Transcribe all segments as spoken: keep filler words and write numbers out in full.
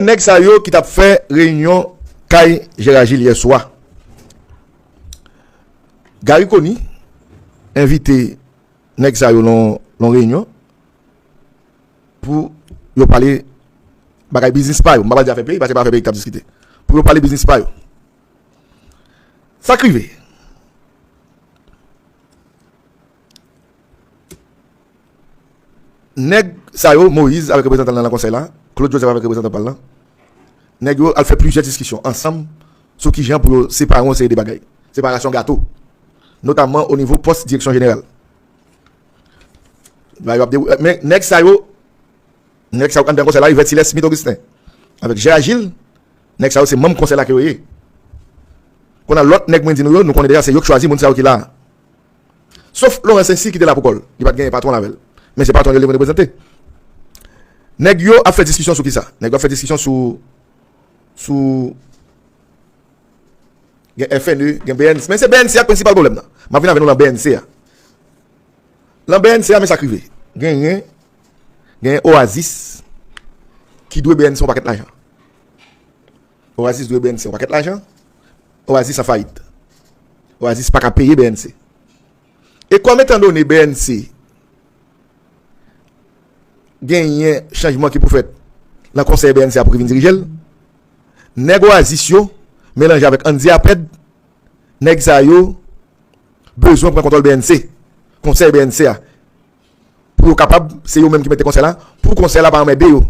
Nèg sa yo ki t ap fè reyinyon kay Jera Jil yè swa. Garry Conille envite nèg sa yo lan yon reyinyon pou yo pale bagay biznis pa yo. M pa pral di afè peyi, paske se pa afè peyi ki t ap diskite. Pou yo pale biznis pa yo. Sa k rive? Nèg sa yo, Moïse avèk reprezantan l lan nan konsèy la, Claude Joseph avèk reprezantan pa l lan, nèg yo al fè plizyè diskisyon ansanm sou kijan pou yo separe yon seri de bagay. Separasyon gato. Notamman o nivo pòs direksyon jeneral. Men nèg sa yo, nèg sa yo anndan konsèy la, Yvette Siles, Smith Augustin, avèk Jera Jil, nèg sa yo se manm konsèy la ke yo ye. Kounye a lòt nèg mwen di nou yo, nou konnen deja se yo k chwazi moun sa yo ki la. Sof Laurent Saincy ki te la pou kò l. Li pa t genyen patwon l avè l. Men se patwon yo li vin reprezante. Nèg yo ap fè diskisyon sou kisa? Nèg yo ap fè diskisyon sou, sou, gen F N E, gen B N C. Men se B N C a k prensipal pwoblèm nan. M ap vin avè nou lan B N C a. Lan B N C a, men sa k rive. Genyen, genyen Oasis ki dwe B N C yon pakèt lajan. Oasis dwe B N C yon pakèt lajan. Oasis an fayit. Oasis pa ka peye B N C. E kòm etan done B N C genyen chanjman ki pou fèt lan konsèy B N C a pou ki vin dirije l, nèg Oasis yo melanje avèk Andy Aped, nèg sa yo bezwen pran kontwòl B N C, konsèy B N C a, pou yo kapab, se yo menm ki mete konsèy la, pou konsèy la pa anmède yo.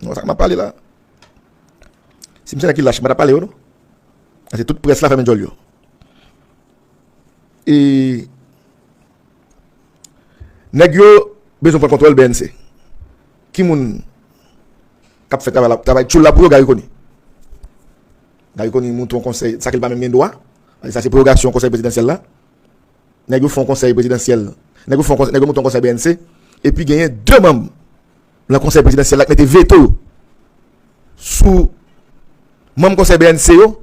Non, sa k m ap pale la. Si m se nèg ki lach, m pa t ap pale yo, non. Se tout près la fèmen djòl yo. E nèg yo bezwen pran kontwòl B N C. Ki moun k ap fè travay la, travay tchoul la pou yo? Garry Conille. Garry Conille monte yon konsèy, sa ke l pa menm gen dwa. Sa se prerogasyon konsèy prezidansyèl la. Nèg yo fè yon konsèy prezidansyèl. Nèg yo fè yon konsèy, nèg yo monte yon konsèy B N C. Epi genyen de manm lan konsèy prezidansyèl la k mete veto yo sou manm konsèy B N C yo.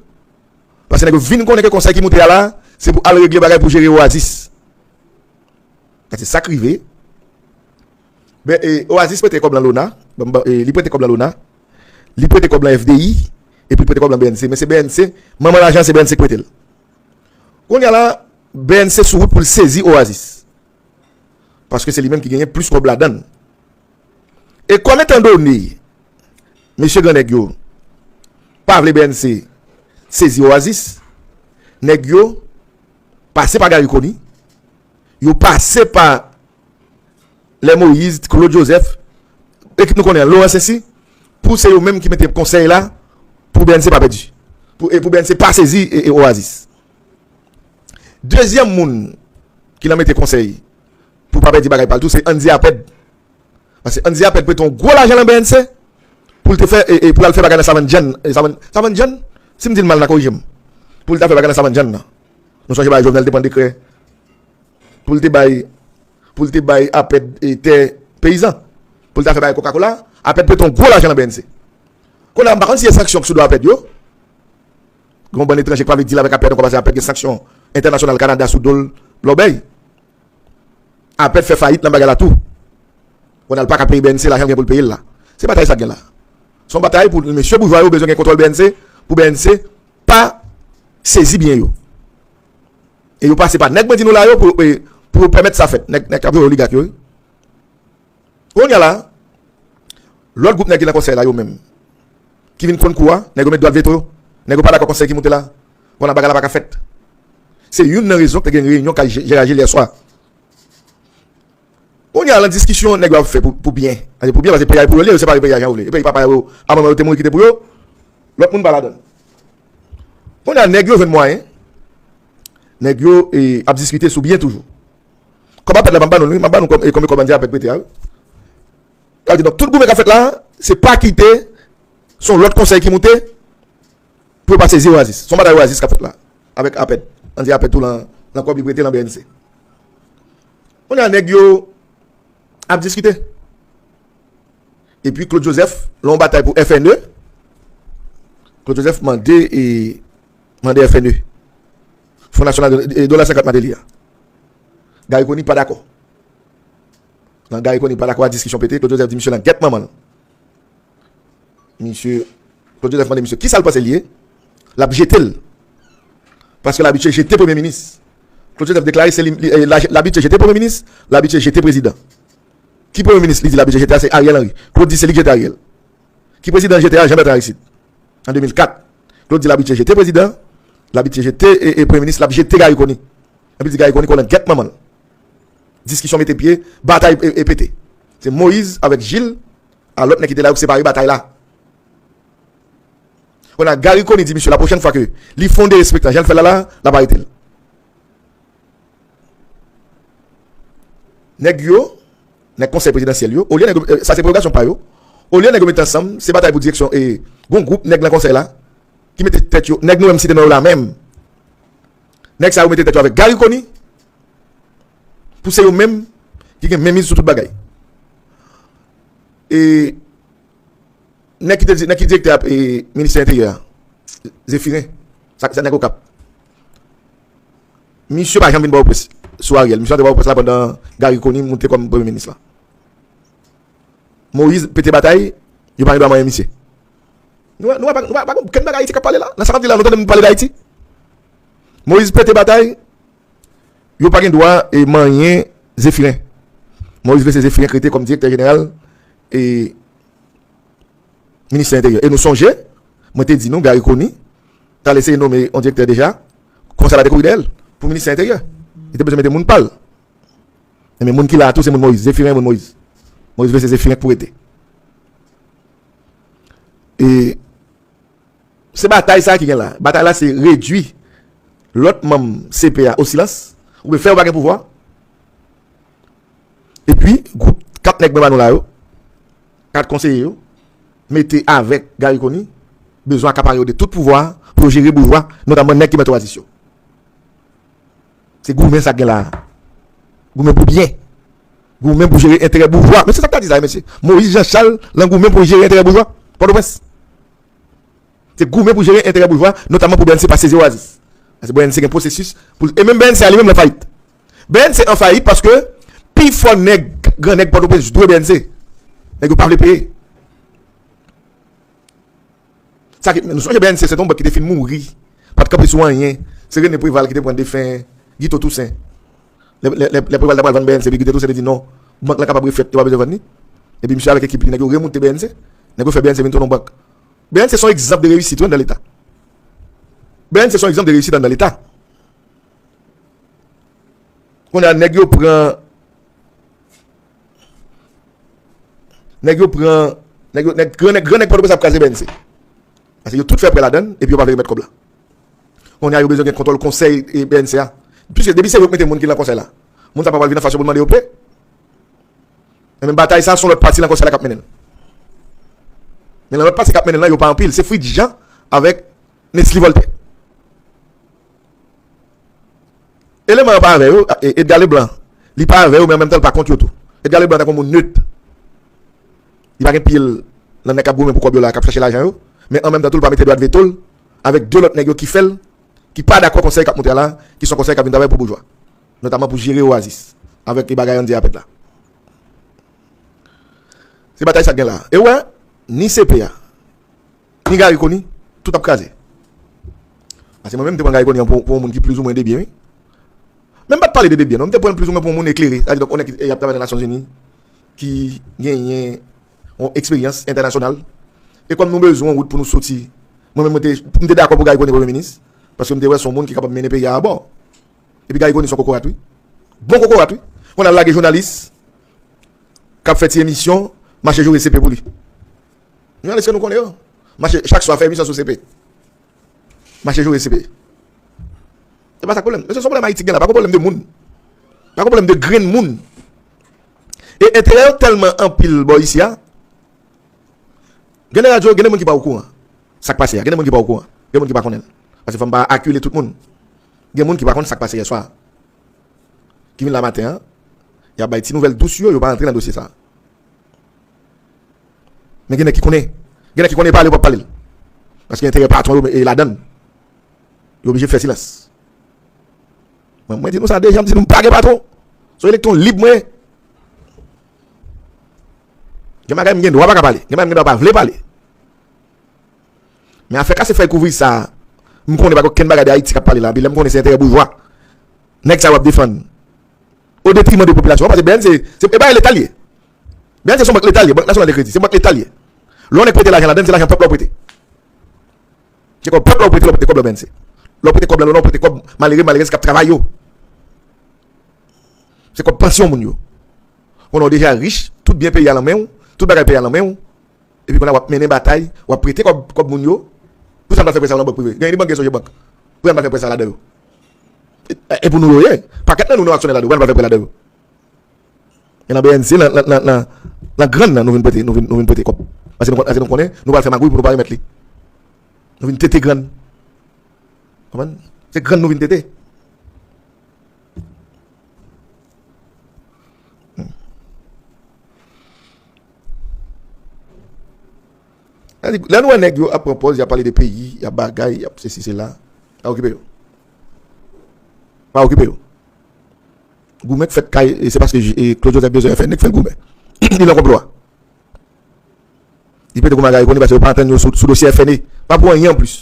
Paske nèg yo vin konnen ke konsèy ki moute a la, se pou al regle bagay pou jere Oasis. Sa se sa k rive. Ben, e, Oasis prete kòb lan Lona. Ban m ba, e, li prete kòb lan Lona. Li prete kòb lan F D I. Epi li prete kòb lan B N C. Men se B N C, manman lajan se B N C k prete l. Kounye a la, B N C sou wout pou l sezi Oasis. Paske se li menm ki genyen plis kòb ladan l. E kòm etan done mesye gran nèg yo pa vle B N C sezi Oasis, nèg yo pase pa Garry Conille, yo pase pa lè Moïse, Claude Joseph, ekip nou konnen an, Laurent Saincy, pou se yo menm ki mete konsèy la pou B N C pa pèdi. Pou, e pou B N C pa sezi e, e Oasis. Dezyèm moun ki nan mete konsèy pou pa pèdi bagay pa l tou, se Andy Aped. Paske Andy Aped prete yon gwo lajan nan B N C pou l te fè, e, e pou l al fè bagay nan Savann John. E Savann, Savann John, si m di l mal, n a korije m. Pou l ta fè bagay nan Savann John nan. Nou sonje bagay Jovenel te pran dekrè pou l te bay, pou l te bay Aped, e, tè peyizan. Pou l ta fè bagay Coca-Cola, Aped prete yon gwo lajan nan B N C. Kounye a, m pa konn si gen sanksyon ki sou do Aped yo. Gen yon bann etranje ki pa vle deal avèk Aped ankò paske Aped gen sanksyon entènasyonal Kanada sou do l, lòbèy. Aped fè fayit nan bagay la tou. Kounye a l pa ka peye B N C lajan l gen pou l peye l la. Se batay sa k gen la. Se yon batay pou mesye boujwa yo bezwen gen kontwòl B N C, pou B N C pa sezi byen yo. E yo pase pa nèg mwen di nou la yo pou, e, pou yo pèmèt sa fèt. Nèg, nèg k ap jwe oligak yo, wi. Kounye a la, lòt gwoup nèg ki nan konsèy la yo menm, ki vin konn kou a, nèg yo met dwa veto yo, nèg yo pa dakò konsèy ki moute la, kounye a bagay la pa ka fèt. Se youn nan rezon ki te gen reyinyon kay Jera Jil yè swa. Kounye a, lan diskisyon nèg yo ap fè pou, pou byen. Pou byen, paske peyi a pou yo l ye, yo separe peyi a jan yo vle. E peyi papa yo, a manman yo te mouri kite pou yo, lòt moun pa ladan l. Kounye a, nèg yo jwenn mwayen, nèg yo, e, ap diskite sou byen toujou. Kòb Aped la, m ap ba nou l, wi, m ap ba nou kòb, e, konbyen kòb Andy Aped prete a, wi. Sa vle di, donk, tout goumen k ap fèt la, se pa kite, se yon lòt konsèy ki moute, pou yo pa sezi Oasis. Se yon batay Oasis k ap fèt la, avèk Aped. Andy Aped tou lan, lan kòb li prete lan B N C. Kounye a, nèg yo ap diskite. Epi Claude Joseph, lan yon batay pou F N E, Claude Joseph mande, e, mande F N E. Fon Nasyonal de, e, dola senkant Martelly a. Garry Conille pa dakò. Lan Garry Conille pa dakò a, diskisyon pete, Claude Joseph di misye lan gèt manman l. Misye, Claude Joseph mande misye, kisa l panse l ye? L ap jete l. Paske l abitye jete premye minis. Claude Joseph deklare se li, li, eh, la- l abitye jete premye minis, l abitye jete prezidan. Ki premye minis li di l abitye jete a? Se Ariel Henry. Claude di se li k jete Ariel. Ki prezidan jete a? Jean Bertrand Aristide. An de mil kat. Claude di l abitye jete prezidan, l abitye jete e, e premye minis, l ap jete Garry Conille. Epi l di Garry Conille konnen gèt manman l. Diskisyon mete pye, batay e, e pete. Se Moïse avèk Gilles, a lòt nèg ki te la yo k separe batay la. Kounye a Garry Conille di misye la pwochèn fwa ke li fè yon derespektan, jan l fè l la la, l ap arete l. Nèg yo, nèg konsèy prezidansyèl yo, olye nèg yo, eh, sa se preyogasyon pa yo, olye nèg yo mete ansanm, se batay pou direksyon e gon gwoup nèg nan konsèy la, ki mete tèt yo, nèg nou menm site non yo la menm. Nèg sa yo mete tèt yo avèk Garry Conille, pou se yo menm ki gen menmiz sou tout bagay. E nèg ki te di, nèg ki direktè ap, e, ministè enteryè a, Zephirin, sa, sa nèg Okap. Misye pa janm vin Pòtoprens sou Ariel. Misye antre Pòtoprens la pandan Garry Conille moute kòm premye minis la. Moïse pete batay, yo pa gen dwa manyen misye. Nou, nou, pa, nou pa, pa gen okenn bagay Ayiti k ap pale la. Nan sa m ap di la, nou tande m pale d Ayiti. Moïse pete batay, yo pa gen dwa e manyen Zephirin. Moïse vle se Zephirin k rete kòm direktè jeneral e ministè enteryè. E nou sonje, mwen te di nou, Garry Conille t al eseye nonmen yon direktè deja, konsèy la te kouri dèyè l pou ministè enteryè. Li te bezwen mete moun pa l. Ebyen, moun ki la a tou, se moun Moïse. Zephirin, moun Moïse. Moïse vle se Zephirin k pou rete. E se batay sa a ki gen la. Batay la, se redui lòt manm C P a o silans, oubyen fè yo pa gen pouvwa. Epi, gwoup kat nèg mwen ba nou la yo, kat konseye yo, mete avèk Garry Conille, bezwen akapare yo de tout pouvwa pou yo jere boujwa, notamman nèg ki mèt Oasis yo. Se goumen sa k gen la a. Goumen pou byen. Goumen pou jere enterè boujwa. Men se sa k ta di sa, mesye. Moïse Jean Charles lan goumen pou jere enterè boujwa Pòtoprens. Se goumen pou jere enterè boujwa, notamman pou B N C pa sezi Oasis. Paske B N C gen pwosesis pou, e menm B N C a li menm nan fayit. B N C an fayit paske pi fò nèg, gran nèg Pòtoprens dwe B N C. Nèg yo pa vle peye. Sa ki, nou sonje B N C se te yon bank ki te fin mouri, pa t kanpe sou anyen. Se René Préval ki te pran defen Guito Toussaint. Lè, lè, lè, lè Préval ta pral vann B N C, epi Guito Toussaint te di non, bank lan kapab refèt, yo pa bezwen vann li. Epi misye avèk ekip li, nèg yo remoute B N C, nèg yo fè B N C vin tounen yon bank. B N C se yon egzanp de reyisit, wi, anndan Leta. B N C se yon egzanp de reyisit anndan Leta. Kounye a, nèg yo pran, nèg yo pran, nèg yo, nèg, gran nèg, gran nèg Pòtoprens ap kraze B N C. Paske yo tout fè prè ladann, epi yo pa vle remèt kòb la. Kounye a, yo bezwen gen kontwòl konsèy e B N C a. Piske depi se yo k mete moun ki nan konsèy la, moun sa pa pral vin anfas yo pou l mande yo pè. Men menm batay sa, se yon lòt pati nan konsèy la k ap mennen l. Men nan lòt pati k ap mennen l lan, yo pa anpil. Se Fritz Jean avèk Nesly Voltaire. Eleman an pa avè yo, e, Edgar Leblanc, li pa avè yo, men an menm tan, l pa kont yo tou. Edgar Leblanc tankou moun net. Li pa gen pye l nan nèg k ap goumen pou kòb yo la, k ap chache lajan yo, men an menm tan tou, l pa mete dwa veto l avèk de lòt nèg yo ki fè l, ki pa dakò konsèy k ap monte a la, ki se yon konsèy k ap vin travay pou boujwa, notamman pou jere Oasis, avèk bagay Andy Apet la. Se batay sa k gen la. E w wè, ni C P a, ni Garry Conille, tout ap kraze. Paske mwen menm, m te pran Garry Conille pou, pou yon moun ki plizoumwen debyen, wi. Men m pa t pale de debyen, non. M te pran l plizoumwen pou yon moun eklere. Sa di, donk, yon nèg ki, e, ap travay nan Nasyonzini, ki genyen yon eksperyans entènasyonal. E kòm nou bezwen yon wout pou nou soti, mwen menm, mwen te, m te dakò pou Garry Conille premye minis, paske m te wè se yon moun ki kapab mennen peyi a abò. Epi Garry Conille se yon kokorat, wi. Bon kokorat, wi. Kounye a l lage jounalis k ap fè ti emisyon, mache joure C P pou li. Jounalis ke nou konnen yo. Mache, chak swa fè emisyon sou C P. Mache joure C P. Se pa sa k pwoblèm. Mesye, se yon pwoblèm Ayiti gen la. Pa gen pwoblèm de moun. Pa gen pwoblèm de grenn moun. E enterè yo tèlman anpil bò isi a. Gen de radyo, gen de moun ki pa okouran sa k pase a. Gen de moun ki pa okouran. Gen moun ki pa konnen l. Paske fò m pa akile tout moun. Gen moun ki pa konn sa k pase yèswa. Ki vin la maten an, y ap bay ti nouvèl dous yo, yo pa rantre nan dosye sa a. Men gen nèg ki konnen. Gen nèg ki konnen pale, yo p ap pale l. Paske enterè patwon yo e ladan l. Yo oblije fè silans. Mwen, mwen di nou sa deja, m di nou m pa gen patwon. Se yon elektwon lib mwen ye. Gen bagay m gen dwa pa ka pale. Gen bagay m gen dwa pa vle pale. Men afè kase fèy kouvri sa a, m konnen pa gen okenn bagay de Ayiti k ap pale la, epi lè m konnen se enterè boujwa nèg sa yo ap defann, o detriman de popilasyon an, paske B N C, se, e pa leta l ye. B N C se yon bank leta l ye, Bank Nasyonal de Kredi, se bank leta l ye. Lè yon nèg prete lajan ladan l, se lajan pèp la w prete. Se kòb pèp la w prete, lè w prete kòb la B N C. Lè w prete kòb la, lè w prete kòb malere, malerèz k ap travay yo. Se kòb pansyon moun yo. Konnen w deja rich, tout byen peyi a nan men w, tout bagay peyi a nan men w. Epi kounye a w ap mennen batay, w ap prete kòb, kòb moun yo. Pou sa m pral fè prè sa yo nan bank prive. Gen ni bank, gen sonje bank. Pou sa m pral fè prè sa yo ladan yo. E, e pou nou yo ye. Pakèt nan nou, nou aksyonè ladan yo. Pou sa m pral fè prè ladan yo. E nan B N C, nan, nan, nan, nan, nan grann nan, nou vin prete, nou vin, nou vin prete kòb. Paske nou, paske nou konnen, nou pral fè magouy pou nou pa remèt li. Nou vin tete grann. Konprann? Se grann nou vin tete. Sa di, lè nou wè nèg yo ap pran pòz, y ap pale de peyi, y ap bagay, y ap sesi, sela, pa okipe yo. Pa okipe yo. Goumen k fèt kay, e se paske, e, Claude Joseph bezwen F N E k fè l goumen. Li nan konplo a. Li pete kou Margarry Conille paske yo pa antann yo sou, sou dosye F N E. Pa pou anyen anplis.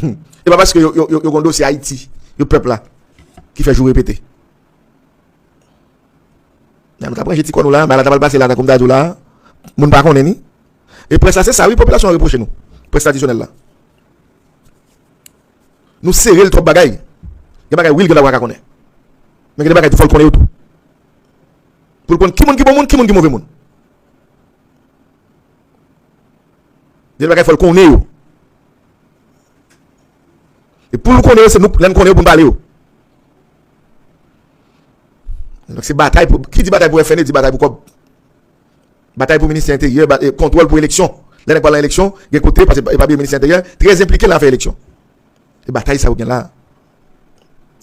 E pa paske yo, yo, yo, yo gon dosye Ayiti, yo pèp la, ki fè jou repete. Nan nou ka pran je ti kò nou la, bagay la ta pral pase la, tankou m ta di w la, moun pa konnen ni. E près la, se sa wi, popilasyon an repwoche nou. Près tradisyonèl la. Nou sere l twòp bagay. Gen bagay wi l gen dwa pa ka konnen. Men gen de bagay tou fò l konnen yo tou. Pou l konn ki moun ki bon moun, ki moun ki move moun. Gen de bagay fò l konnen yo. E pou l konnen yo, se nou, lè n konnen yo pou n pale yo. Donk se batay pou, ki di batay pou F N E, di batay pou kòb. Batay pou ministè enteryè, ba-, e, kontwòl pou eleksyon. Lè nèg pral nan eleksyon, gen kote, paske e pa bliye ministè enteryè trè enplike nan afè eleksyon. E batay sa yo gen la.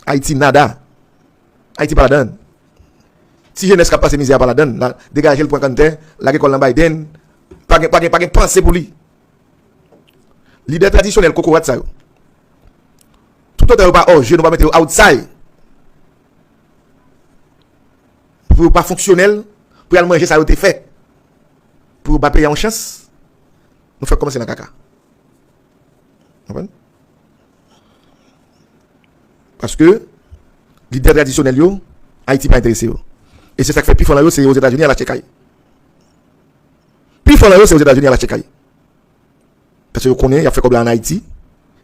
Ayiti nada. Ayiti pa ladan. Ti jenès k ap pase mizè a pa ladan. La, degaje l, pran kanntè, lage kò l nan Biden. Pa gen, pa gen, pa gen panse pou li. Lidè tradisyonèl kokorat sa yo. Toutotan yo pa òje, nou pa mete yo outside. Pou yo pa fonksyonèl, pou y al manje sa yo te fè. Pou yo ba peyi a yon chans, nou fèk kòmanse nan kaka. Konprann? Paske lidè tradisyonèl yo, Ayiti pa enterese yo. E se sa k fè pifò nan yo se Ozetazini al achte kay. Pifò nan yo se Ozetazini al achte kay. Paske yo konnen y ap fè kòb la ann Ayiti.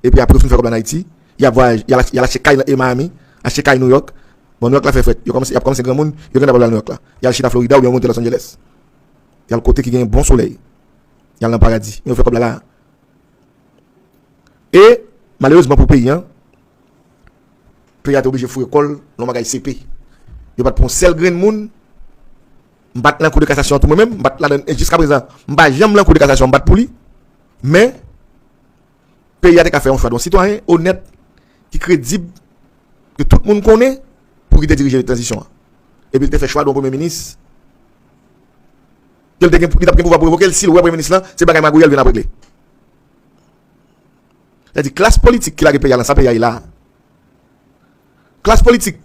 Epi apre yo fin fè kòb la ann Ayiti, y ap vwayaje, y al, y al achte kay nan, e Miami, achte kay New York. Bon, New York la fè frèt. Yo kòmanse, y ap kòmanse granmoun, yo gen dwa pa al New York la. Y al Chita Florida oubyen yo monte Los Angeles. Y al kote ki gen bon solèy. Y al nan paradi. Men yo fè kòb la la. E, malerezman pou peyi a, peyi a te oblije foure kò l nan yon bagay sepe. Yo pa t pran yon sèl grenn moun. M pa t nan kou de kasasyon tou mwen menm, m pa t ladan l, e jiska prezan, m pa janm nan kou de kasasyon, m pa t pou li. Men, peyi a te ka fè yon chwa de yon sitwayen onèt, ki kredib, ke tout moun konnen, pou ki te dirije tranzisyon an. Epi l te fè chwa de yon premye minis, ke l te gen, li t ap gen pouvwa pou revoke l si l wè premye minis lan, se bagay magouyè l vin ap regle. Sa di klas politik ki lage peyi a lan sa peyi a ye la. Klas politik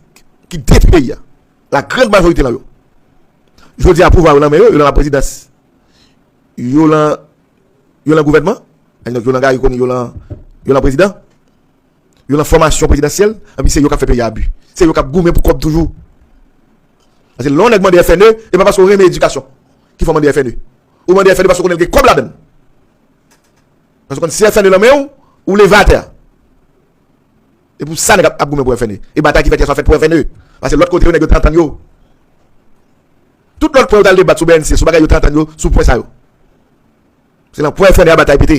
ki detwi peyi a. La grande majorité nan yo. Jodi a pouvwa yo nan men yo, yo nan laprezidans. Yo lan, yo lan gouvènman. Donk yo lan Garry Conille, yo lan, yo lan prezidan. Yo lan fòmasyon prezidansyèl. Epi se yo k ap fè peyi a abi. Se yo k ap goumen pou kòb toujou. Paske lè yon nèg mande F N E, e pa paske w renmen edikasyon ki fè w mande F N E. Ou mande F N E paske w konnen l gen kòb ladan l. Paske w konn si F N E nan men w, ou leve atè a. E pou sa nèg ap, ap goumen pou F N E. E batay ki fèt yè swa fèt pou F N E. Paske lòt kote yo nèg yo te antann yo. Tout lòt pwen yo t al debat sou B N C, sou bagay yo te antann yo, sou pwen sa yo. Se nan pwen F N E a batay pete.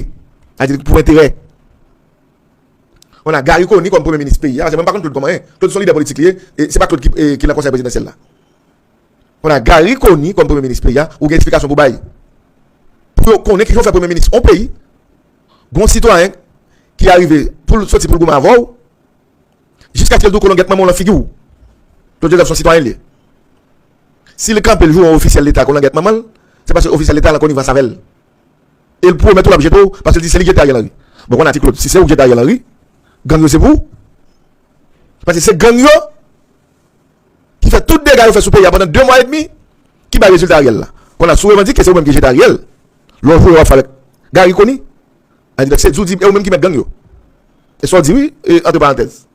Sa di pou enterè. Kounye a Garry Conille kòm premye minis peyi a, paske mwen m pa konn Claude kòm anyen. Claude se yon lidè politik li ye, e se pa Claude ki, e, ki nan konsèy prezidansyèl la. Kounye a Garry Conille kòm premye minis peyi a, ou gen eksplikasyon pou bay. Pou yo konnen kijan w fè premye minis yon peyi, gon sitwayen ki arive pou l soti pou l goumen avè w, jiskaske l di w kolangèt manman w lan figi w. Claude Joseph se yon sitwayen li ye. Si l kanpe l joure yon ofisyèl leta kolangèt manman l, se paske ofisyèl leta lan konivans avè l. E l pwomèt ou l ap jete w, paske l di se li k jete Ariel Henry. Bon, kounye a ti Claude, si se ou k jete Ariel Henry, gang yo se pou ou. Paske se gang yo ki fè tout dega yo fè sou peyi a pandan de mwa edmi, ki bay rezilta Ariel la. Kounye a, si w revandike, se ou menm ki jete Ariel. Lè w joure w ap fè avèk Garry Conille, Sa vle di, se di w di, e ou menm ki mèt gang yo. E sa w di, wi, e, antre parantèz.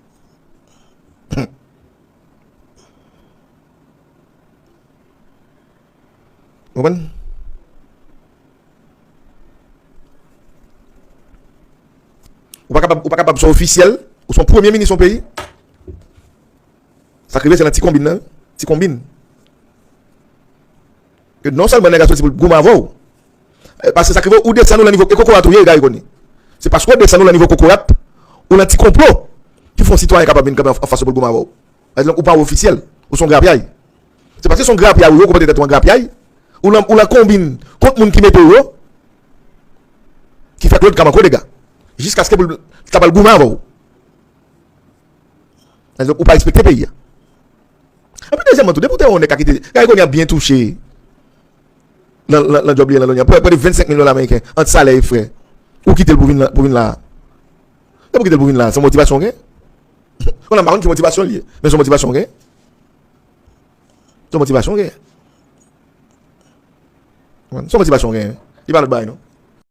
Ou konprann? Ou pa kapab, ou pa kapab se yon ofisyèl, ou se yon premye minis yon peyi. Sa k rive, se nan ti konbin nan, wi. Ti konbin. Ke non sèlman nèg la soti pou l goumen avè w. E, paske sa k rive, ou desann ou lan nivo, e kokorat ou ye, Garry Conille. Se paske ou desann ou lan nivo kokorat, ou lan ti konplo, ki fè yon sitwayen kapab vin kanpe an, anfas ou pou l goumen avè w. Pa egzanp, ou pa ofisyèl, ou se yon grapyay. Se paske se yon grapyay ou ye, ou konpòte tèt ou an grapyay, ou lan, ou lan konbin kont moun ki mete w yo, ki fè Claude Cam ankò dega. Jiskaske pou l ta pral goumen avè w. Sa vle di ou pa respekte peyi a. Epi dezyèmman tou, depi w te wè yon nèg ka kite, Garry Conille ap byen touche nan, nan, nan djòb li an nan Loni an, pre, pre de vennsenk mil dola ameriken, ant salè e frè. Ou kite l pou vin la, pou vin la. Depi w kite l pou vin la, se yon motivasyon w gen. Kounye a m pa konn ki motivasyon li ye, men se yon motivasyon w gen. Se yon motivasyon w gen. Se yon motivasyon w gen. Li pa lòt bagay non.